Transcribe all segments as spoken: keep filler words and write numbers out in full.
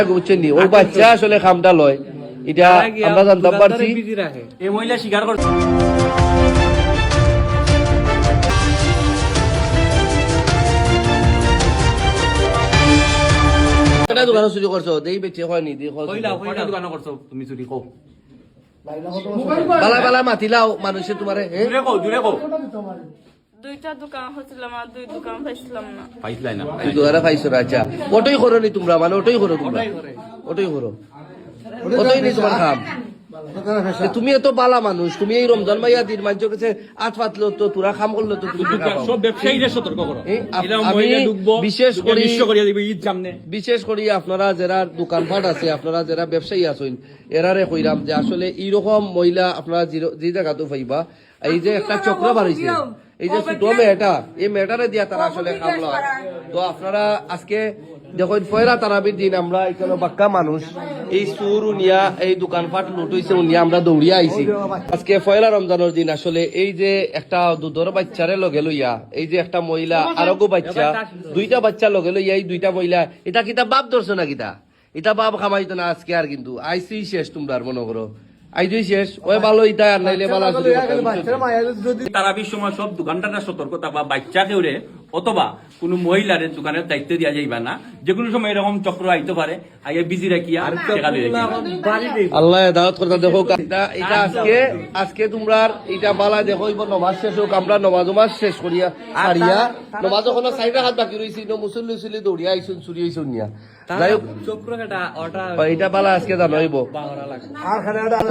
বুঝছেন নি? ও বাচ্চা আসলে কামটা লয়, এটা আমরা জানতাম পারছি। এই মহিলা স্বীকার করছে। কয়টা দোকানো চুরি করছো? দেই বেচে হয়নি, দেই কও। কয়টা দোকানো করছো তুমি চুরি, কও। বালা বালা মাতিলাও মানুষে তোমারে, হ্যাঁ? জুরে কও, জুরে কও। দুইটা দোকান হচ্ছিলাম, আর দুই দোকান পাইছিলাম না। পাইছিলাই না? দুই দোকানে পাইছো না, আচ্ছা। অটোই করো নি তোমরা, মানে অটোই করো তোমরা? অটোই করো। অটোই নি তোমার কাম। তে তুমি এত বালা মানুষ, তুমি এই রমজান মাইয়া দিন মানুষের কাছে আত পাতলো তো, তোরা কাম করলো তো, তুমি টাকা পাও। সব ব্যবসায়ীরে সতর্ক করো। এই আপ-, এরা আমি মহিলা ঢুকবো, বিশেষ ঢুকে করি, নিঃস্ব করিয়া দিবে ঈদ সামনে। বিশেষ করি আপনারা যারা দোকানপাট আছে, আপনারা যারা ব্যবসায়ী আছেন, এরারে কইরাম যে আসলে এইরকম মহিলা আপনারা জিরো-, যে জায়গাতেও পাইবা, এই যে একটা চক্র বার হইছে, এই যে ছোট মেয়েটা, এই মেয়েটারে দিয়া তারা আসলে কাম লয়। তো আপনারা আজকে দেখইন, পয়লা তারাবির দিন আমরা এখানো বাক্কা মানুষ, এই চুর উনিয়া, এই দোকানপাট লুট হইছে উনিয়া, আমরা দৌড়িয়া আইছি। আজকে পয়লা রমজানের দিন আসলে এই যে একটা দুধর বাচ্চারে লগে লইয়া, এই যে একটা মহিলা, আরোগো বাচ্চা, দুইটা বাচ্চা লগে লইয়া, এই দুইটা মহিলা, এটা কিতা বাপ ধরছে না কিতা? এটা বাপ কামাইতো না আজকে আর, কিন্তু আইসি শেষ তোমরার মনে করো, আইজই শেষ। ওই ভালো ইটা আর নাইলে বালা চুরি করতে হবে। তারাবির সময় সব দোকানদাররা সতর্ক থাকবা, বাচ্চা কেউরে অথবা কোনো মহিলারে দোকানের দায়িত্ব দিয়া যাইবা না। যে কোনো সময় এরকম চক্র আইতে পারে, আগে বিজি রাখিয়া টেকা লইয়া যাইবা। আল্লাহ হেদায়ত করতা। দেখো, এটা, এটা আজকে, আজকে তোমরার এটা বালা দেখো, ইবো নমাজ শেষ হোক, আমরা নমাজ নমাজ শেষ করিয়া সারিয়া, নমাজ ওখানে চাইর রাকাত বাকি রইছে, ইনো মুসল্লি উসল্লি দৌড়িয়া আইছুন, চুরি হইছুন নিয়া। যাই হোক, চক্র এটা, ওটা ও, এটা বালা আজকে জানা হইব। বাংলা লাগে।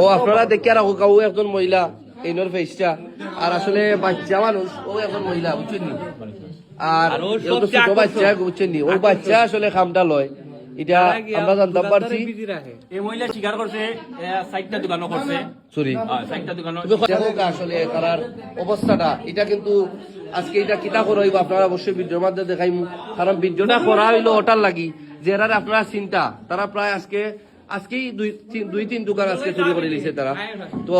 ও, আপনারা দেখিয়া রাখো, কাউ একজন মহিলা, এইনর ফেসটা, আর আসলে বাচ্চা মানুষ, ও একজন মহিলা, বুঝছেন নি? আর আর ও এও তো সব ছোট ত্যাগ বাচ্চা, করছে। বুঝছেন নি? ও বাচ্চা আসলে কামটা লয়, এটা আমরা জানতাম পারছি। বিজি রাখে। এই মহিলা স্বীকার করছে, এ, চাইরটা দোকানও করছে। চুরি। হ্যাঁ, চাইরটা দোকানও। তুমি দেখো আসলে তারার অবস্থাটা, এটা কিন্তু আজকে এটা কিতা করা হইব, আপনারা অবশ্যই ভিডিওর মধ্যে দেখাইমু। কারণ ভিডিওটা করা হইলো ওটার লাগি, যে এরারে আপনারা চিন্তা, তারা প্রায় আজকে, আজকেই দুই তিন, দুই তিন দোকান আজকে চুরি করে নিছে তারা। তো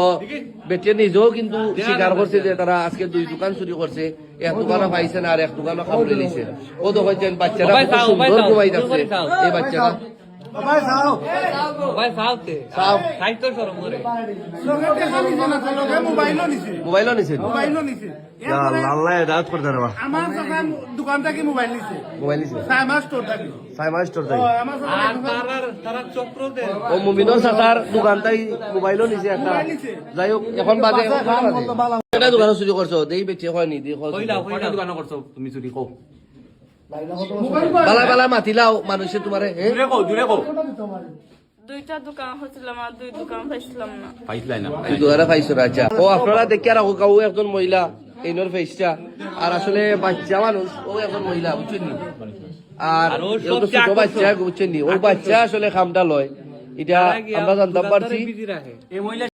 বেটিয়ে নিজেও কিন্তু স্বীকার করছে যে তারা আজকে দুই দোকান চুরি করছে, এক দোকানও পাইছে না আর এক দোকানও কামড়ে নিছে। ও তো কইছেন বাচ্চারা কত সুন্দর ঘুমাই যাচ্ছে, এই বাচ্চারা। ভাই চাও। ভাই চাও তে। চাও। খাইতো শরম করে। লগে টেকা নিছে না, লগে মোবাইলও নিছে। মোবাইলও নিছে? মোবাইলও নিছে। ইয়া আল্লাহ, আল্লাহ হেদায়ত করতা রে বা। আমার চাচার দোকান থাকি মোবাইল নিছে। মোবাইল নিছে? সাইমা স্টোর থাকি। সাইমা স্টোর থাকি। ও, আমার চাচা আর তারার, তারার চক্র দে। ও মুমিনর চাচার দোকান থাকি মোবাইলও নিছে একটা। মোবাইল নিছে। যাই হোক, এখন বাজে, এখন বাজে। কয়টা দোকানো চুরি করছো? দেই বেচে হয়নি, দেই কও। কয়টা দোকানো করছো তুমি চুরি, কও। বালা বালা মাতিলাও মানুষে তোমারে, হ্যাঁ? জুরে কও, জুরে কও। দুইটা দোকান হচ্ছিলাম, আর দুই দোকান পাইছিলাম না। পাইছিলাই না? দুই দোকানে পাইছো না, আচ্ছা। ও, আপনারা দেখিয়া রাখো, কাউ একজন মহিলা, এইনর ফেসটা, আর আসলে বাচ্চা মানুষ, ও একজন মহিলা, বুঝছেন নি? আর আর ও এও তো সব ছোট ত্যাগ বাচ্চা, করছে। বুঝছেন নি? ও বাচ্চা আসলে কামটা লয়, এটা আমরা জানতাম পারছি। বিজি রাখে। এই মহিলা